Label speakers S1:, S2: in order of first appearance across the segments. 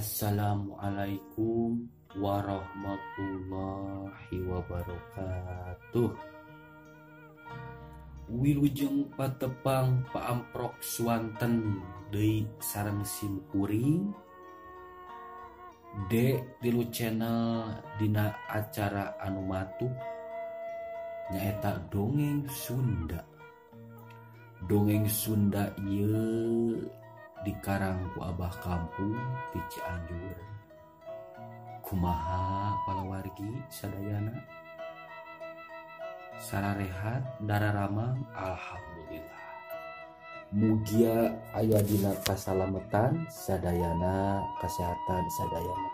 S1: Assalamualaikum warahmatullahi wabarakatuh. Wilujeng patepang paamprok swanten deui sareng simkuring D tilu channel dina acara anu matuh nyaeta Dongeng Sunda. Dongeng Sunda ieu dikarang ku Abah Kampung ti Cianjur. Kumaha palawargi sadayana? Sararehat dararamang, alhamdulillah. Mugia aya dina kasalametan sadayana, kesehatan sadayana.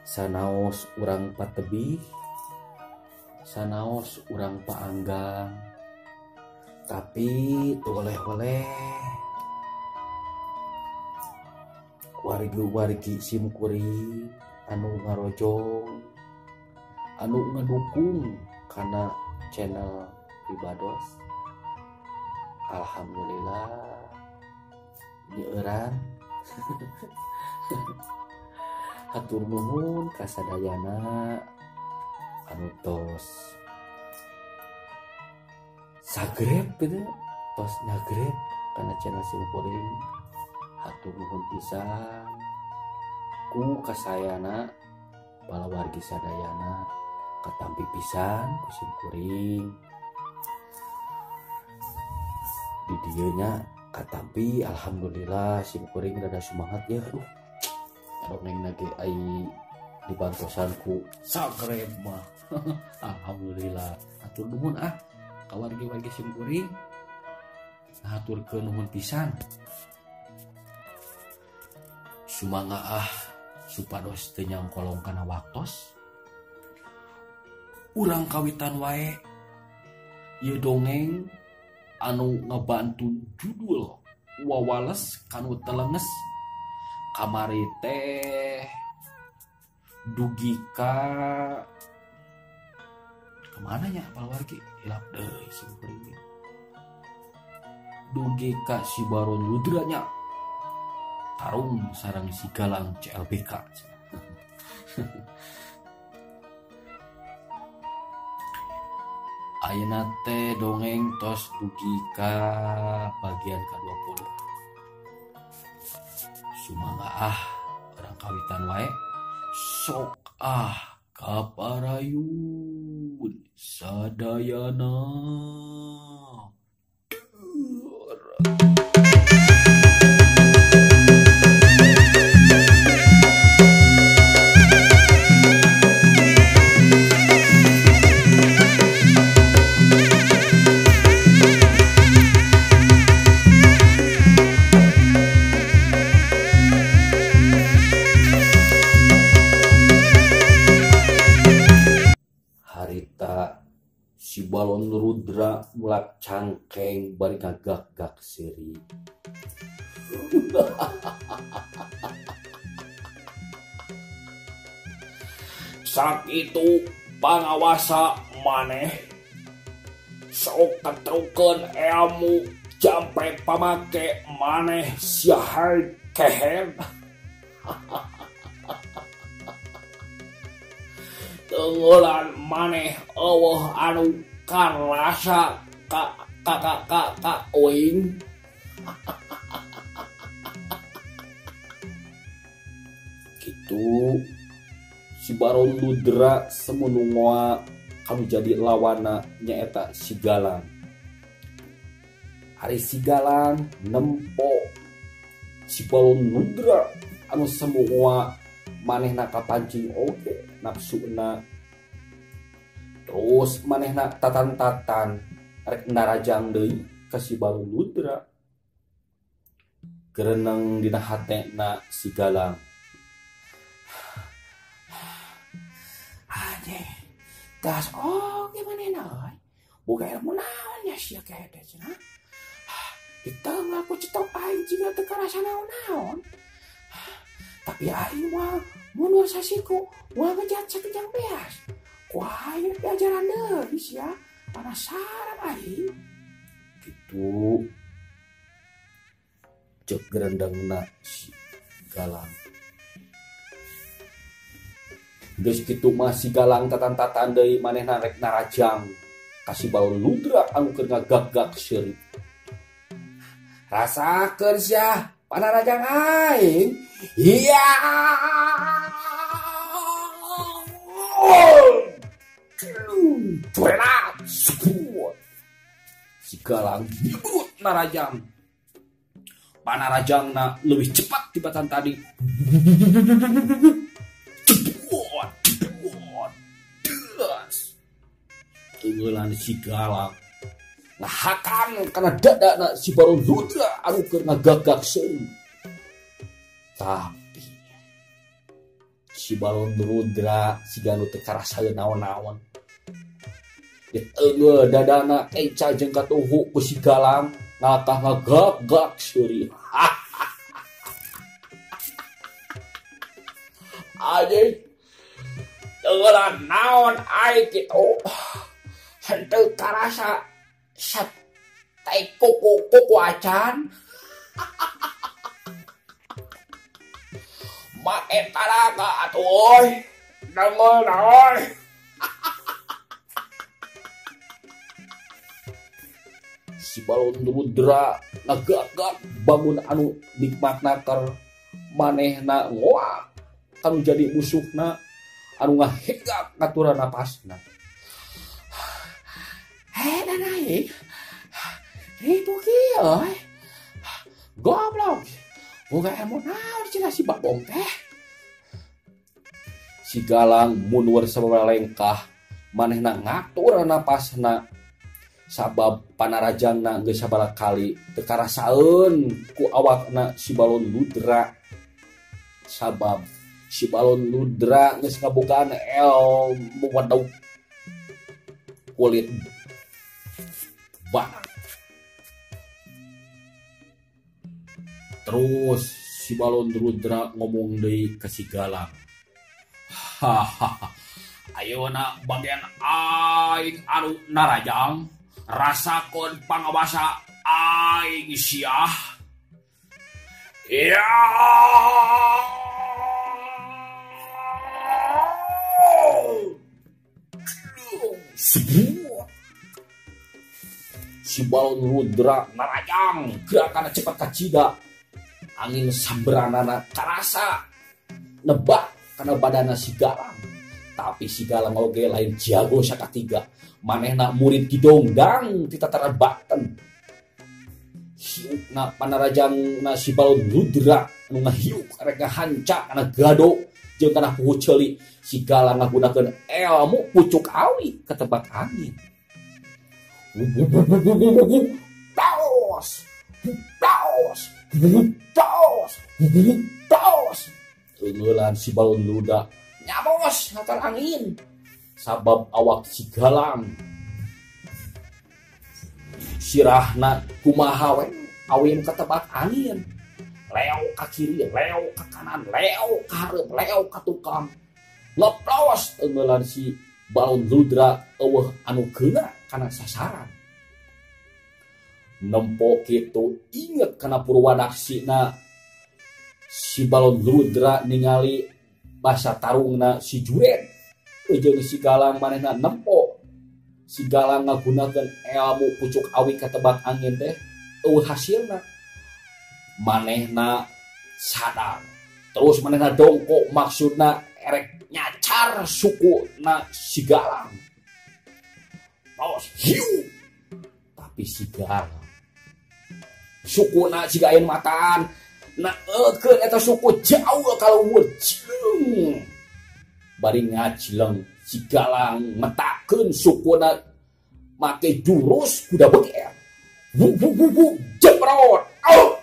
S1: Sanaos urang patebih, sanaos urang paanggang, tapi oleh-oleh wargi-wargi simkuring anu ngarojong, anu ngedukung kana channel Pribados. Alhamdulillah nyeueuran. Hatur nuhun kasadayana anu tos sagrep gitu, tos nagrep kana channel simkuring. Hatur nuhun pisan ku kasayana palawargi sadayana, katampi pisan ku simkuring. Di dieu nya katampi, alhamdulillah simkuring rada semangat ya. Aduh, dongeng ge ai dibantosan ku sagrep mah. Alhamdulillah. Hatur nuhun ah ka wargi-wargi simkuring. Haturkeun nuhun pisan. Sumangga ah supados teu nyangkolong kana waktos. Urang kawitan wae ieu dongeng anu ngebantu judul wawales kanu telenges kamari teh dugi ka kemana nya palawargi hilap deui simkuring. Dugi ka si Baron Ludra nya tarung sareng si Galang CLBK. Ayeuna teh dongeng tos dugi ka bagian ka-20. Sumangga ah urang kawitan wae. Sok ah kaparayun sadayana. Harita si Balon Rudra mulak cangkeng bari ngagak-gak seuri.
S2: Sakitu pangawasa maneh sok ketrukeun ilmu jampe pamake maneh siahai keher. Tenggelan maneh eueuh anu karasa ka ka ka ka ka uing.
S1: Gitu si Baron Ludra semunungoa kamu jadi lawana nyaeta si Galang. Ari si Galang nempo si Baron Ludra anu semungoa manehna kapancing oge nafsuna, terus manehna tatan-tatan rek narajang deui ka si Balon Ludra. Gereneng dina hatena si Galang.
S2: Anjing, tas oge manehna euy. Boga ilmu naon nya sia kehed cenah. Di tengah ku cetok aing jiga teu karasa naon-naon. Tapi aing moal mundur sasiku, moal ngejat sakejang beas. Ku aing diajaran deui sia, penasaran aing.
S1: Gitu. Cek gerendengna si Galang. Geus kitu mah si Galang tatan-tatan deui manehna rek narajang ka si Balon Ludra anu keur ngagag-gag seuri.
S2: Rasakeun sia panarajang aing. Iya.
S1: Curelat seput. Si Galang nyebut narajang. Panarajangna leuwih cepat tibatan tadi. Cepot, cepot, das. Tenggelan si Galang ngahakan kana dadana si Balon Ludra anu keur ngagagag seuri. Tapi si Balon Ludra siga nu teu karasa naon-naon. Diteungeul dadana kenca jeung katuhu ku si Galang ngalakah ngagagag seuri.
S2: Anjing tenggelan naon aing kitu. Henteu karasa satai kuku-kuku acan. Make taraga atuh euy. Dengeul naon.
S1: Si Balon Ludra ngagagag bangun anu nikmatna keur manehna ngoak anu jadi musuhna anu ngahegak ngaturan napasna.
S2: Heh dan aing ribu kieu euy. Goblok. Boga ilmu naon cenah si Bagong teh.
S1: Si Galang mundur sababaraha lengkah manehna ngatur napasna sabab panarajangna geus sabaraha kali teu karasaeun ku awakna si Balon Ludra. Sabab si Balon Ludra geus ngabogaan ilmu waduk kulit bak. Terus si Balon Ludra ngomong deui ka si Galang. Hahaha.
S2: Ayeuna bagian aing anu narajang rasakeun pangawasa aing siah. Ya.
S1: Sebuah si Balon Ludra narajang gerakanna cepat kacida. Angin samberanana karasa nebak kana badana si Galang. Tapi si Galang oge lain jago sakatiga. Manehna murid Ki Dongdang ti tataran Banten. Hiukna panarajangna si Balon Ludra anu ngahiuk rek ngahanca kana gado jeung kana puhu ceuli. Si Galang ngagunakeun ilmu pucuk awi ketebak angin. Taos, taos, taos, taos. Tenggelan si Balon Ludra
S2: nyamos ngatar angin.
S1: Sabab awak si Galang sirahna kumaha we awin ketebak angin. Leo ka kiri, leo ka kanan, leo ka hareup, leo ka tukang. Lepros tenggelan si Balon Ludra eueuh anu keuna kana sasaran. Nempo kitu inget kana purwadaksina si Balon Ludra ningali basa tarungna si Juret jeung si Galang manehna nempo. Si Galang ngagunakeun ilmu pucuk awi katebak angin teh eueuh hasilna. Manehna sadar. Terus manehna dongkok maksudna erek nyacar sukuna si Galang. Terus hiu. Tapi si Galang sukuna siga aya mataan. Nah, eukeun eta suku jauh ka luhur. Cileng. Bari ngajleng si Galang metakeun sukuna make jurus kuda beker. Bu bu bu bu jeprot. Au.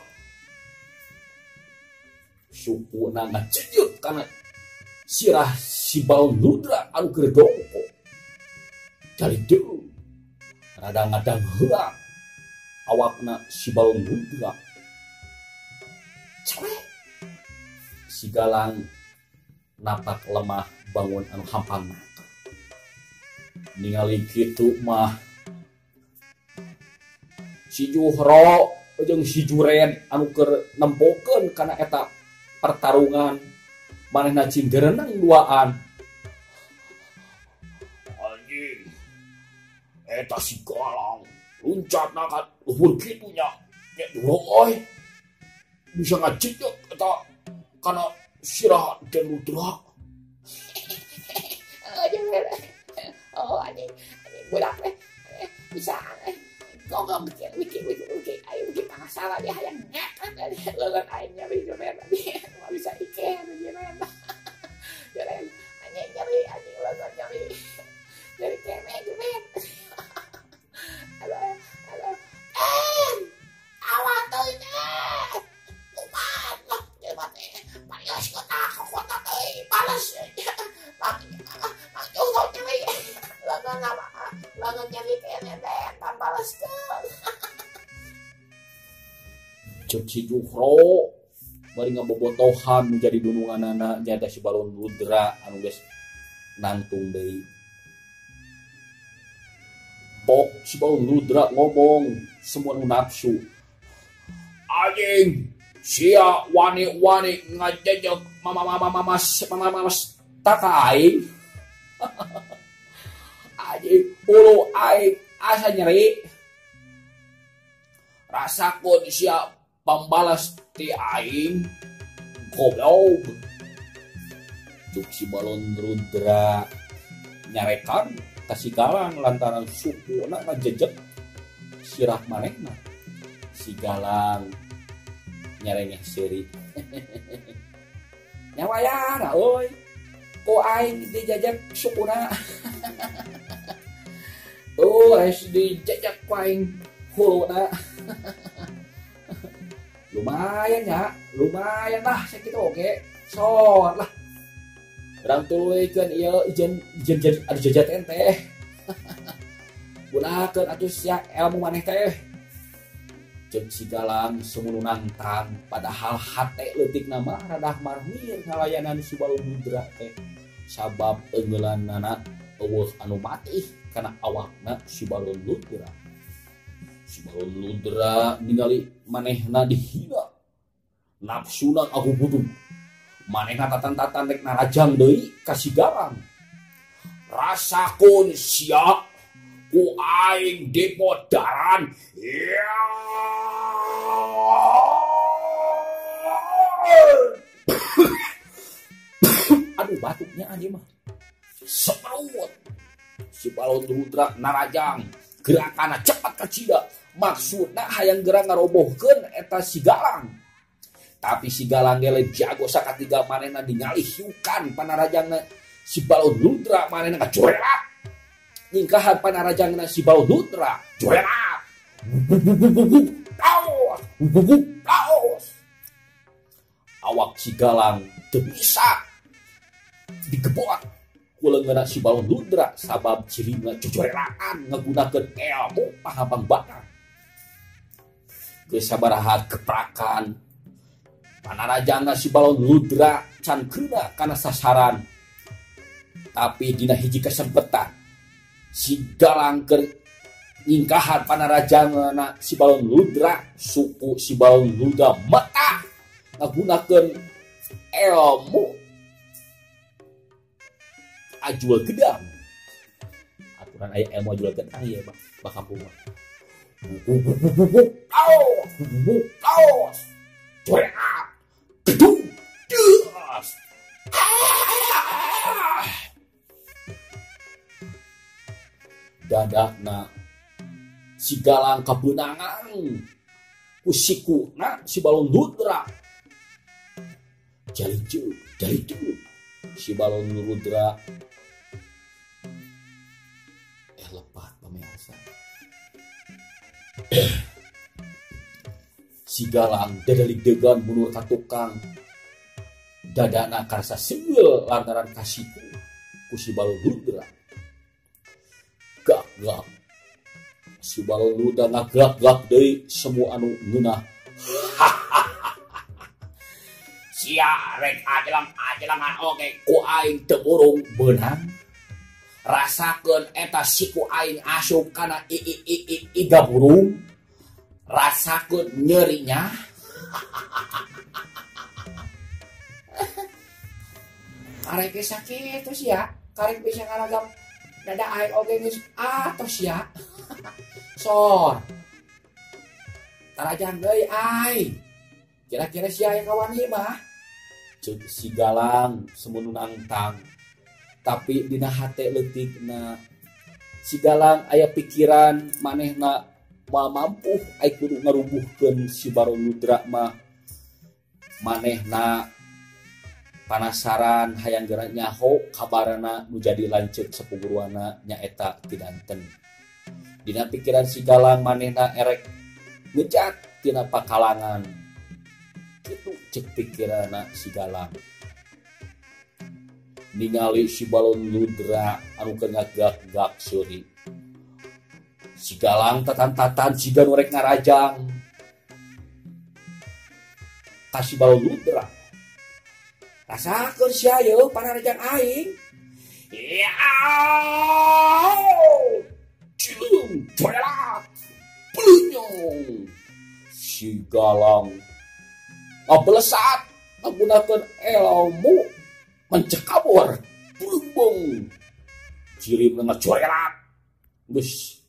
S1: Sukuna ngajejeut kana sirah si Balon Ludra anu keur dongkok. Jadi deui rada ngadang heula awakna si Balon Ludra. Celek. Si Galang napak lemah bangun anu hampang mata. Ningali kitu mah si Juhro jeung si Juren anu keur nempokeun kana eta pertarungan manehna cing gereneng duaan. Anjing eta si Galang loncatna ka luhur kitu nya nya euy bisa ngajejek eta kana sirah Den Ludra.
S2: Oh anjing budak teh bisa gogong bikin ayo bikin pangasalah dia hayang ngekan leungeun aing nyeri Juren mah bisa iken Juren. Juren anjing nyeri anjing leungeun nyeri nyeri keneh Juren. Aduh aduh awak teuing kumat lah jelema teh parios kota kota teuing bales mang jauh nyeri leungeun leungeun nyeri keneh teh baleskeun.
S1: Ceuk si Juhro bari ngabobotohan menjadi dununganana nyaeta si Balon Ludra anu geus nangtung deui. Pok si Balon Ludra ngomong semua nu nafsu. Anjing sia wani-wani ngajejek mama taka aing. Anjing bulu aing asa nyeri. Rasakeun sia pambalas ti aing goblok. Cuk si Balon Ludra nyarekan ka si Galang lantaran sukuna ngajejek sirah manehna. Si Galang nyarengeh seuri. Nyawayana euy ku aing dijejek sukuna. Oh, res dijejek ku aing huluna. Lumayan ya, lumayan lah sakitu oge. Sor lah. Urang tuluykeun ieu ijen ijen adu jajaten teh. Gunakeun atuh sia ilmu maneh teh. Ceuk si Galang sumunu nangtang padahal hate leutikna mah radah marmir ngalayanan si Balon Ludra teh. Sabab eungeulanana eueuh anu matih kana awakna si Balon Ludra. Si Balon Ludra ningali manehna dihina. Nafsuna aku butuh. Manehna tatan-tatan rek narajang deui ka si Galang. Rasakeun sia ku aing dipodaran. Aduh batuknya anjing mah. Seperut. Si Balon Ludra narajang gerakanna cepat kacida. Maksudna hayang gerak ngarobohkeun eta si Galang. Tapi si Galang ge lain jago sakatiga manehna dingalih-hiukan panarajangna si Balon Ludra manehna ngacorelat. Nyingkahan panarajangna si Balon Ludra corelat. Taos, taos. Awak si Galang teu bisa digebot ku leungeunna si Balon Ludra sabab cirina cocorelaan ngagunakeun ilmu pahabang batang. Geus sabaraha geprakan panarajangna si Balon Ludra can keuna kana sasaran. Tapi dina hiji kesempatan si Galang keur nyingkahan panarajangna si Balon Ludra, suku si Balon Ludra meta ngagunakeun ilmu ajual gedang. Aturan aya ilmu ajual gedang ieu mah bah kampung mah. Aos, coreat, gedung, das. Dadakna si Galang kabeunangan ku sikuna si Balon Ludra. Jalijeuk, jalijeuk si Balon Ludra lepat pemirsa. Si Galang dadalik-degan mundur ka tukang. Dadana karasa seunggeul lantaran kasiku ku si Balon Ludra. Gak-gak si Balon Ludra ngaglak-glak deui semua anu ngeunah. Sia rek ajelang-ajelangan oge ku aing teu burung beunang. Rasakeun eta siku aing asup kana i iga burung. Rasakeun nyerinya.
S2: Karek ge sakitu sia, karek bisa ngaragam dada aing oge geus atos sia. Sor. Tarajang deui aing. Kira-kira sia aya kawani mah.
S1: Ceuk si Galang semunu nangtang. Tapi dina hate leutikna si Galang aya pikiran manehna moal mampu ai kudu ngarubuhkeun si Balon Ludra mah. Manehna panasaran hayang geura nyaho kabarana nu jadi lanceuk sapuguruana nyaeta Kidanten. Dina pikiran si Galang manehna erek ngejat tina pakalangan. Kitu cek pikiranna si Galang. Ningali si Balon Ludra anu keur ngagak-gak seuri. Si Galang tatan-tatan siga nu rek ngarajang ka si Balon Ludra.
S2: Rasakeun sia yeuh panarajang aing. Ya!
S1: Cileung corelat. Plunyong. Si Galang ngabelesat ngagunakeun ilmu mencekabur. Plumbung. Cirimna ngacorelat. Geus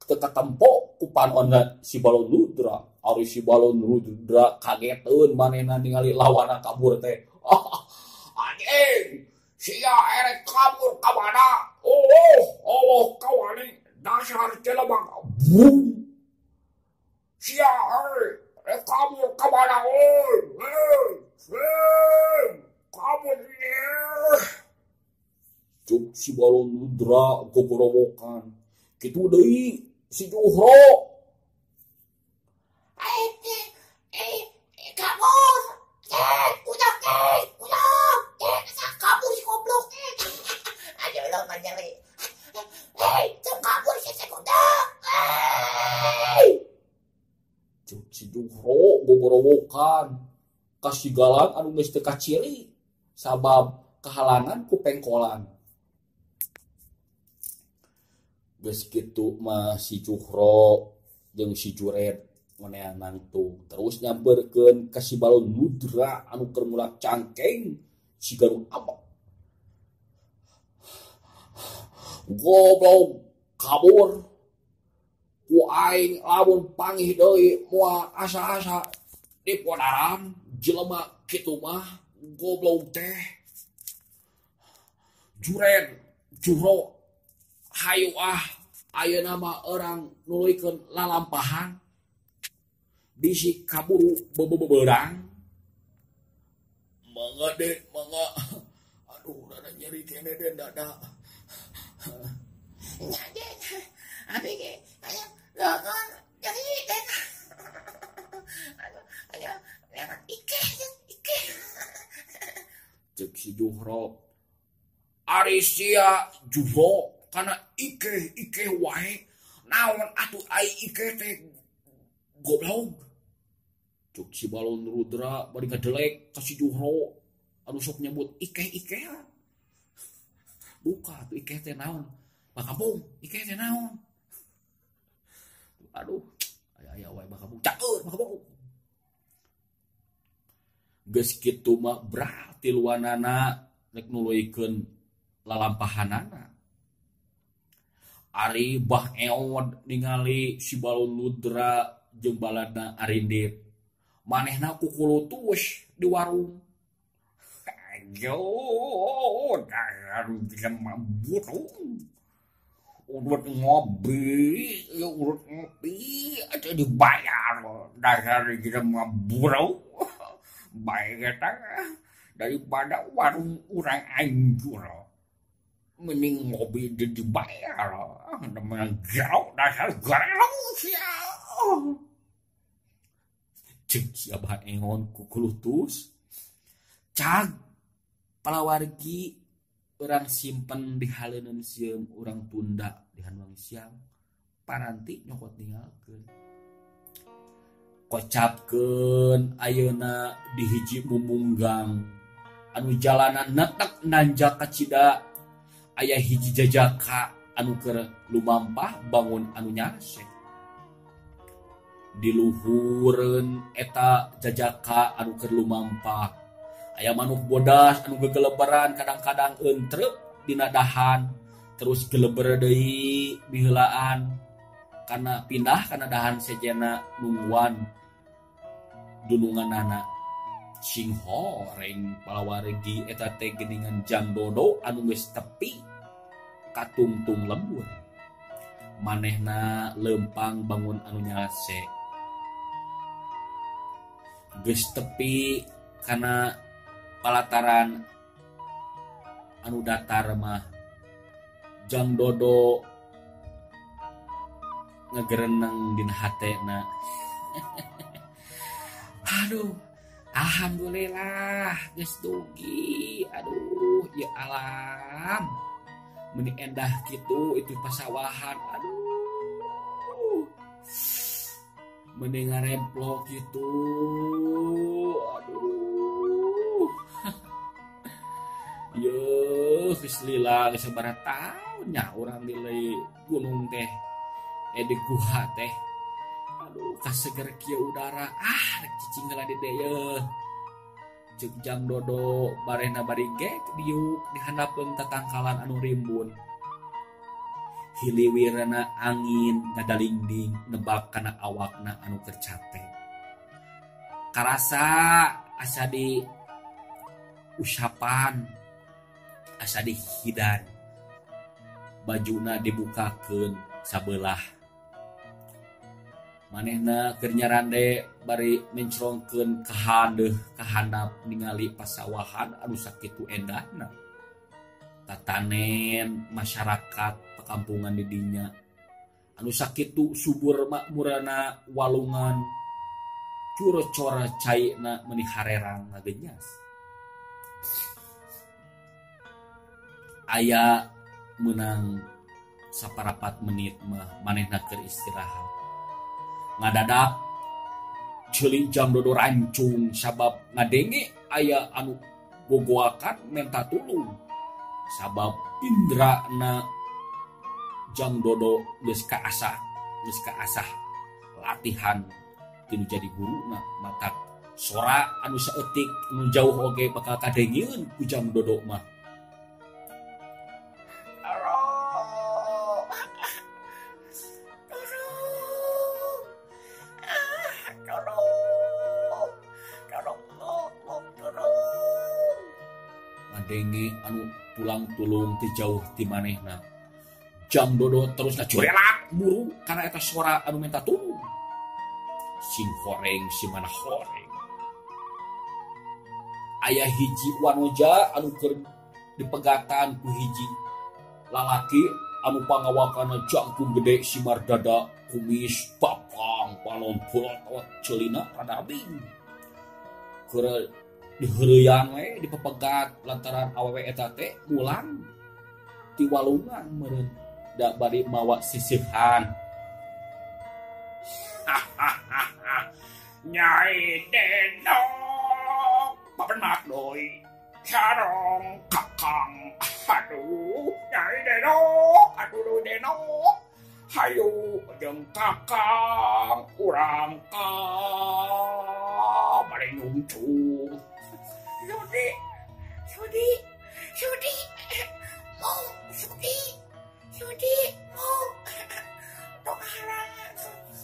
S1: teu katempo ku panonna si Balon Ludra. Ari si Balon Ludra kageteun manehna ningali lawanna kabur teh.
S2: Anjing, sia erek kabur ka mana? Oh, oh, kawani dasar jelema. Bung. Sia erek kabur ka mana? Oh, kabur ieu.
S1: Cuk si Balon Ludra gogorowokan. Kitu deui si Juhro.
S2: Kabur. Udah, udah. Kabur si goblok. Ayo lo nyeri. Hei, kabur si kuda. Hei.
S1: Cuk si Juhro gogorowokan. Ka si Galang anu geus teu kaciri sabab kahalangan ku pengkolan. Geus kitu mah si Juhro jeung si Juret meneang nangtung terus nyamperkeun ka si Balon Ludra anu keur mulak cangkeng siga nu amok. Goblok kabur ku aing lamun pangih deui moal asa-asa dipodaran jelema kitu mah goblok teh. Juret Juhro hayu ah ayeuna mah urang nuluykeun lalampahan bisi kaburu bebeberang. Mangga den mangga. Aduh dada nyeri kene den dada.
S2: Nya den. Abi ge aya longon nyeri den. Aduh aya lewat ikeh den ikeh.
S1: Cek si Juhro. Ari sia Juhro kana ikeh ikeh wae. Naon atuh ai ikeh teh goblok. Cuk si Balon Ludra bari ngadelek ka si Juhro anu sok nyebut ikeh-ikeh. Buka tuh ikeh teh naon? Bakabung, ikeh teh naon? Aduh, aya-aya wae bakabung. Caeur bakabung. Geus kitu mah brah tiluanana rek nuluykeun lalampahanana. Ari Bah Eod ningali si Balon Ludra jeung balana arindit. Manehna kukulutus di warung.
S2: Ayo, dasar jelema burung. Urut ngopi, urut ngopi aja dibayar. Dasar jelema burung. Baik eta daripada warung urang anjur. Mending ngopi dibayar. Namanya gerok dasar gerok sia.
S1: Cek si Abah Engon kukulutus. Cag palawargi urang simpen di haleuneun sieum urang tunda di hanuang siang paranti nyokot ninggalkeun. Kocapkeun ayeuna di hiji mumunggang anu jalanan netek nanjak kacida aya hiji jajaka anu keur lumampah bangun anu nyasek. Di luhureun eta jajaka anu keur lumampak. Aya manuk bodas anu gegeleberan kadang-kadang entrep dina dahan terus geleber deui biheulaan kana pindah kana dahan sejenna nungguan dununganana. Sing horeng palawargi eta teh geuningan Jang Dodo anu geus tepi katungtung lembur. Manehna lempang bangun anu nyalase. Geus tepi kana palataran anu datar mah Jang Dodo ngegereneng dina hatena. Aduh, alhamdulillah geus dugi. Aduh, ya alam. Meni endah kitu itu pasawahan. Aduh. Meni ngaremplok kitu. Aduh. Yeuh, geus lila geus sabaraha taun nya urang di gunung teh. Di guha teh. Aduh, kaseger kieu udara. Ah, rek cicing heula di dieu yeuh. Ceuk Jang Dodo barehna bari gek diuk dihandapeun tatangkalan anu rimbun. Hiliwirna angin ngadalingding nebak kana awakna anu keur cape. Karasa asa di usapan, asa di hidan. Bajuna dibukakeun sabelah. Manehna keur nyarande bari mencrongkeun kahandeuh kahandap ningali pasawahan anu sakitu endahna. Tatanen masyarakat pekampungan di dinya anu sakitu subur makmurana walungan curcora caina meuni harerang ngagenyas. Aya meunang saparapat menit mah manehna keur istirahat. Ngadadak ceuli Jang Dodo rancung sabab ngadenge aya anu gogoakan menta tulung. Sabab indrana Jang Dodo geus kaasah latihan tinu jadi guruna matak sora anu saeutik anu jauh oge bakal kadengeun ku Jang Dodo mah. Ngadenge anu tulang-tulung ti jauh ti manehna. Jang Dodo terus ngacurelak buru karena eta suara anu minta tulung. Sing horeng si mana horeng. Aya hiji wanoja anu keur dipegatan ku hiji lalaki anu pangawakana jangkung gede simar dada kumis papang panon polotot ceulina rada rabing. Keur diheureuyan we dipepegat lantaran awewe eta teh mulang ti walungan meureun da bari mawa sisihan.
S2: Nyai Denok papenak doi sarong kakang. Aduh, Nyai Denok, aduh Denok, hayu jeung kakang urang ka bari nyungcung. Sudi, sudi, sudi, mau sudi, sudi, mau tong halangan,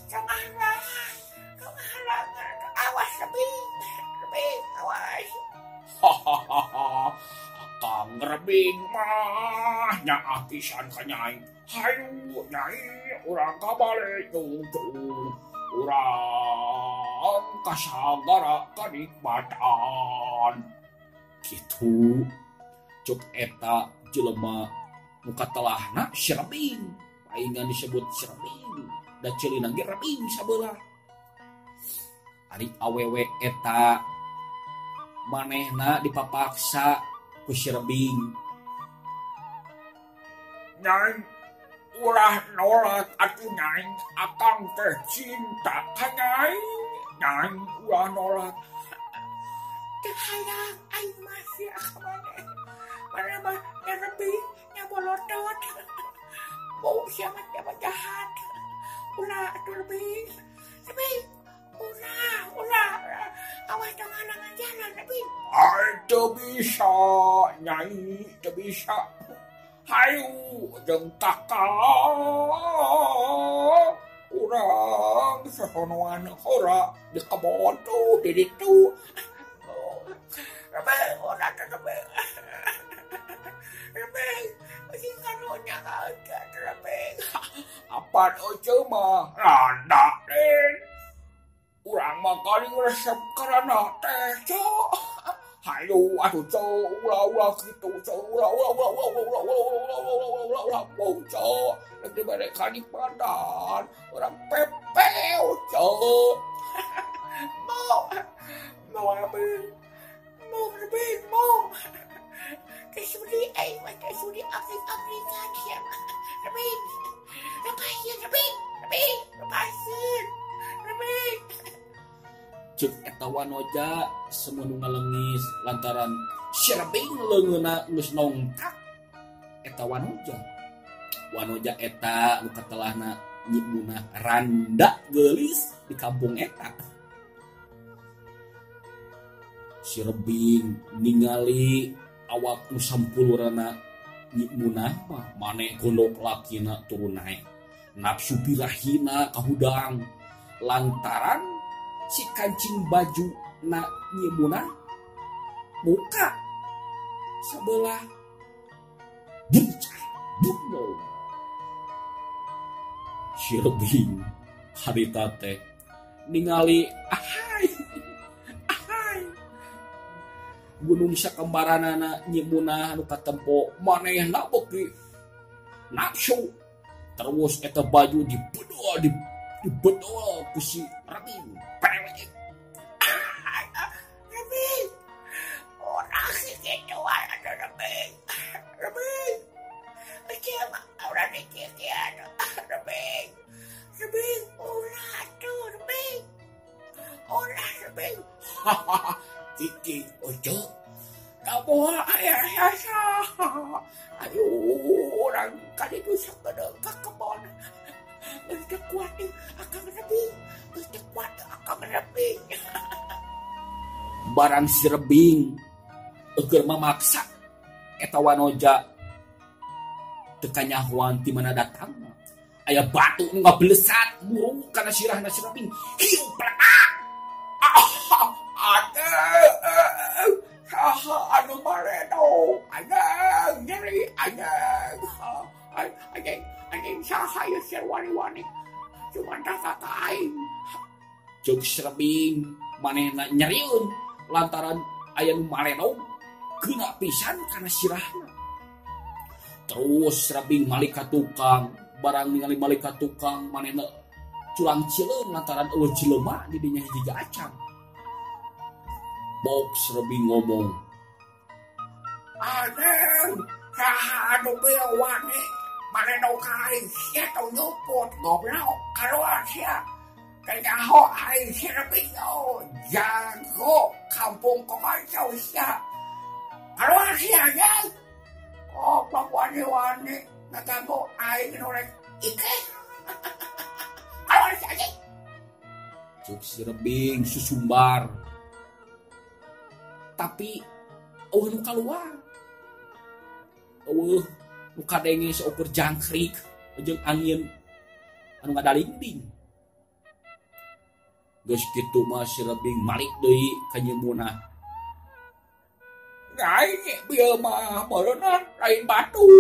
S2: tong halangan, tong halangan, awas rebing, rebing, awas. Hahaha, akang rebing mah nyaah pisan ka nyai. Hayu nyai, urang ka balik nyungcung, urang kasagara kanikmatan.
S1: Kitu cuk eta jelema nu katelahna si rebing, paingan disebut si rebing da ceulina ge rebing sabelah. Ari awewe eta manehna dipapaksa ku si rebing.
S2: Nyai, ulah nolak atuh nyai, akang teh cinta ka nyai. Nyai ulah nolak. Teu hayang aing mah sia ka maneh. Maneh mah rebing nya bolotot. Bau sia mah jahat. Ulah atuh rebing. Rebing ulah ulah awas tong halangan jalan rebing.
S3: Ai teu bisa nyai teu bisa. Hayu jeung kakak urang sahonoan hora di kebon tuh di ditu.
S2: Rebing ulah teh rebing. Rebing masih karunya kaget rebing.
S3: Apaan euceu mah randa den. Urang mah kali resep karena teh cok. Hayu atuh cok ulah-ulah kitu cok ulah ulah ulah ulah ulah ulah ulah ulah ulah ulah ulah cok. Rek dibere kanikmatan urang pepeu cok.
S2: Mau mau rebing mau rebing mau. Kesudi aing mah kesudi abrik-abrikan sia mah. Rebing lepasin rebing rebing lepasin rebing.
S1: Ceuk eta wanoja semeunu ngalengis lantaran si rebing leungeunna geus nongkak eta wanoja. Wanoja eta nu katelahna Nyi Munah randa geulis di kampung eta. Si rebing ningali awak nu sampulurana Nyi Munah mah maneh gondok lakina turun naek. Nafsu birahina kahudang lantaran si kancing baju na Nyi Munah muka sebelah bucah bungo. Si rebing harita teh ningali ahai ahai gunung sakembaranana Nyi Munah nu katempo manehna beuki nafsu terus eta baju dibedol dibedol ku si rebing.
S2: Rebing orang gitu ada rebing rebing siapa orang dikit rebing rebing ulah tuh rebing ulah rebing.
S3: Hahaha kiki ojo kamu ayah ayah ayo orang kali itu sakedeng ka kebon geus kuat akang rebing geus kuat akang rebing.
S1: Barang si rebing eueur mamaksa eta wanoja teu kanyahoan ti mana datangna. Aya batu nu ngabelesat murung kana sirahna si rebing. Hiu pletak.
S3: Aduh saha anu maredo anjing nyeri anjing anjing anjing saha ieu sir wani-wani cuman ka aing.
S1: Ceuk si rebing manehna nyerieun lantaran aya nu maredo geuna pisan kana sirahna. Terus rebing malik ka tukang, barang ningali malik ka tukang manehna culang cileun lantaran eueuh jelema di dinya hiji acang. Box rebing ngomong,
S3: anjing saha anu bieu wani maredo ka aing sia tong nyumput goblok kaluar sia. Kanyaho aing si rebing oh jago kampung komancau sia. Kaluar sia anjing. Goblok wani-wani ngaganggu aing nu rek ikeh. Kaluar sia anjing.
S1: Ceuk si rebing susumbar. Tapi eueuh nu kaluar. Eueuh nu kadenge saukur jangkrik jeung angin anu ngadalingding. Geus kitu mah si rebing malik deui ka Nyi Munah.
S3: Nyai bieu mah meureunna lain batu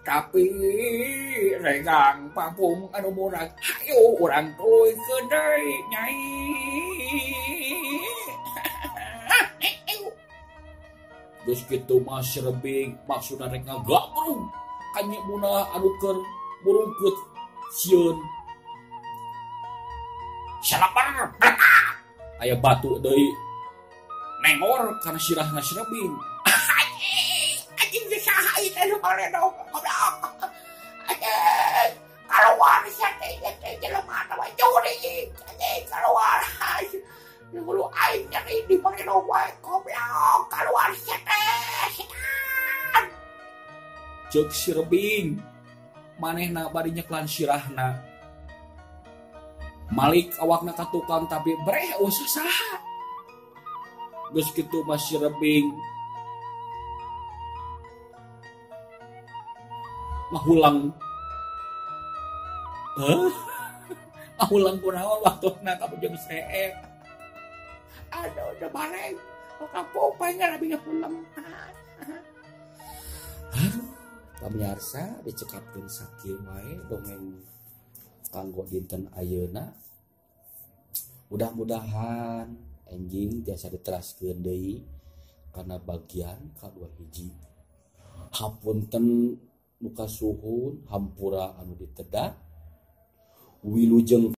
S3: tapi regang pampung anu murag hayu urang tuluykeun deui nyai.
S1: Geus kitu mah si rebing maksudna rek ngagabrung ka Nyi Munah anu keur murungkeut sieun. Salabar aya batu deui nengor kana sirahna si rebing.
S3: Anjing anjing saha ieu teh nu maredo goblok. Anjing kaluar sia teh teh jelema teh curi anjing kaluar. Lu aing nyeri di maredo wae goblok kaluar sia teh setan.
S1: Ceuk si rebing manehna bari nyeklan sirahna.
S2: Malik awakna ka tukang tapi breh usah saha. Geus kitu mah si Rebing mahulang. Heuh. Mahulang kunaon waktuna ka bujang seep. Aduh, udah bareng. Kampung pengen abi ngahulang. Aduh, pamiarsa dicekapkeun sakieu wae dongeng kanggo dinten ayeuna. Mudah-mudahan enjing tiasa diteraskeun deui kana bagian kadua hiji. Hapunten nu kasuhun hampura anu ditedak. Wilujeng.